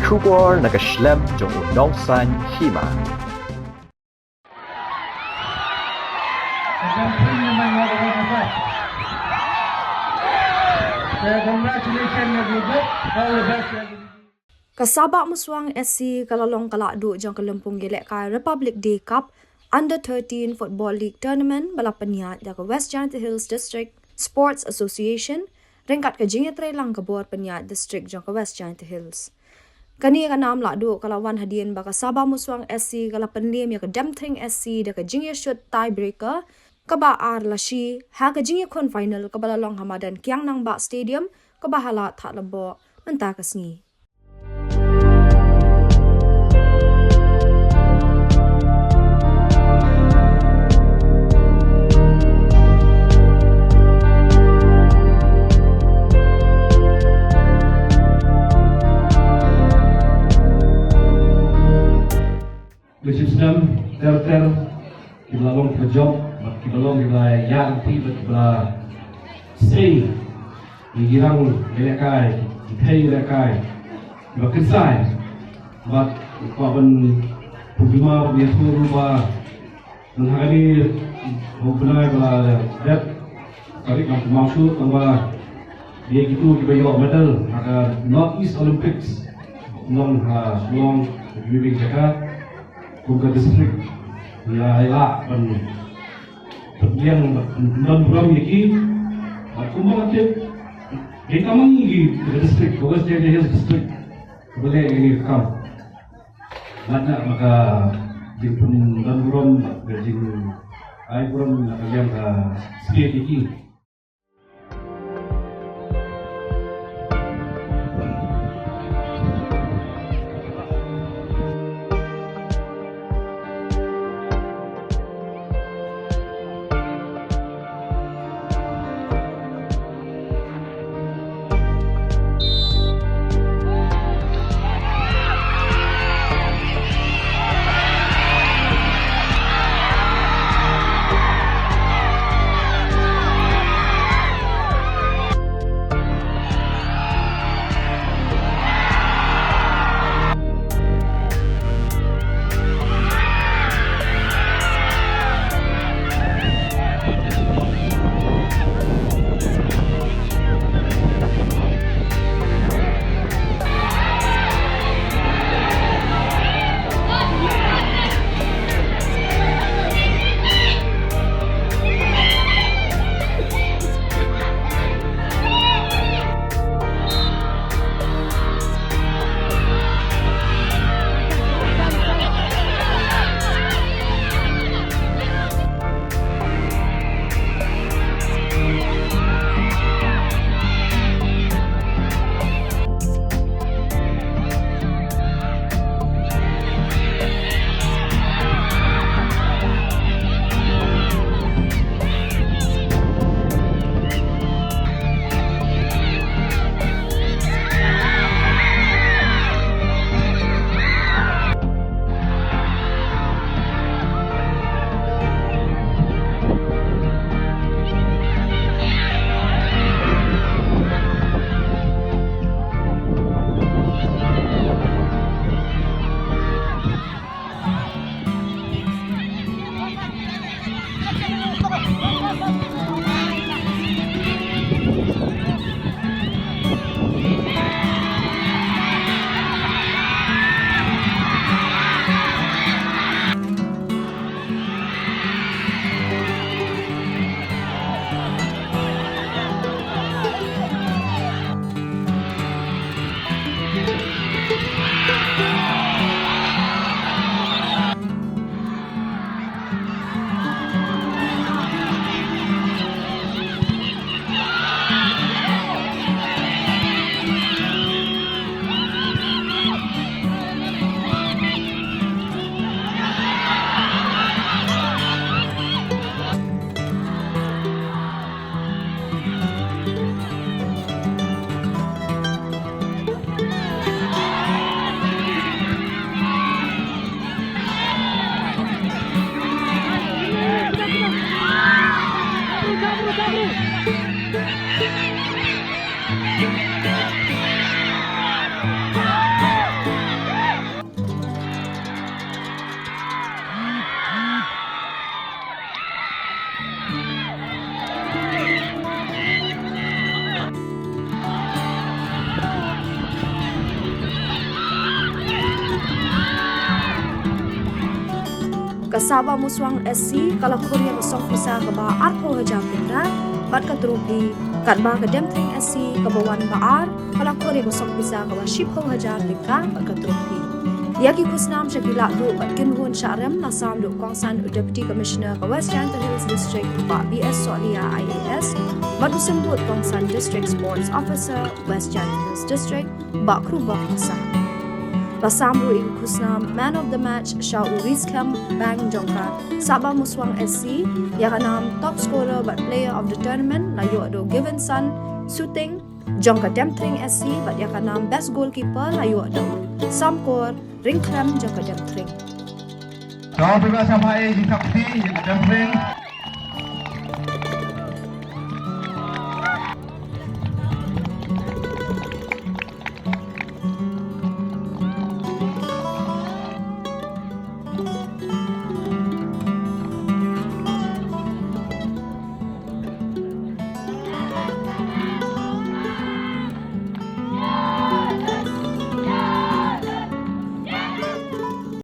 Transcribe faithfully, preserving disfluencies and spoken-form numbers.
Khubor na ka shlem jong u nongsan hima. Ka Sabah Muswang S C ka la long ka lahduh jong ka lympung ïalehkai Republic Day Cup Under thirteen Football League Tournament ba la pynïaid da ka West Jaintia Hills District Sports Association ryngkat ka jingïatreilang ka bor pynïaid district jong ka West Jaintia Hills. Kane ka nam lahduh ka la wan hadien ba ka Sabah Muswang S C ka la pynliem ïa ka Demthring S C da ka jingïashut tiebreaker kaba ar la shi ha ka jingïakhun final kaba la long ha madan Kiang Nangbah Stadium kaba ha Lad Thadlaboh mynta ka sngi. Leadership stem ter ter kiba la long kiba jop bad kiba long kiba ïa lynti bad kiba la sei. Ki rang ïalehkai, ki thei ïalehkai kiba kynsai bad kwah ban pynjuma ban ïathuh ruh ba Nang ha kane u bnai ba la dep tarik nang pynmong shuh tang ba ïa kitu kiba ïoh medal ha ka North East Olympics long ha Shillong, ka Jowai jaka kum ka district ïa ïa ban pynbiang ban ban burom ïa ki. Bad kumba ka tip dei ka mang ïa ki ka district ka West Jaintia Hills District kaba leh ïa kane ka kam. Lada ma ka jingpynban burom bad ka jingai burom na ka liang ka state ïa ki. Sahba Muswang S C ka la khur ïa ka song pisa kaba arphew hajar tyngka bad ka trophy, katba ka Demthring S C kaba wan ba ar ka la khur ïa ka song pisa kaba shiphew hajar tyngka bad ka trophy. Ïa ki khusnam sha ki lahduh bad kynhun shah rem la sam da u kongsan u Deputy Commissioner ka West Jaintia Hills District, Bah B S Sohliya I A S, bad u symbud kongsan District Sports Officer West Jaintia Hills District, Bah Krubok Asa. La sam ruh ïa u khusnam Man of the Match sha u Riskhem Bang jong ka Sahba Muswang S C, ïa ka nam Top Scorer bad Player of the Tournament la ïoh da u Givenson Suting jong ka Demthring S C, bad ïa ka nam Best Goalkeeper la ïoh da u Samkor Ringkhlem jong ka Demthring. Ka phi ba sa phai ji sakti ïa ka Demthring.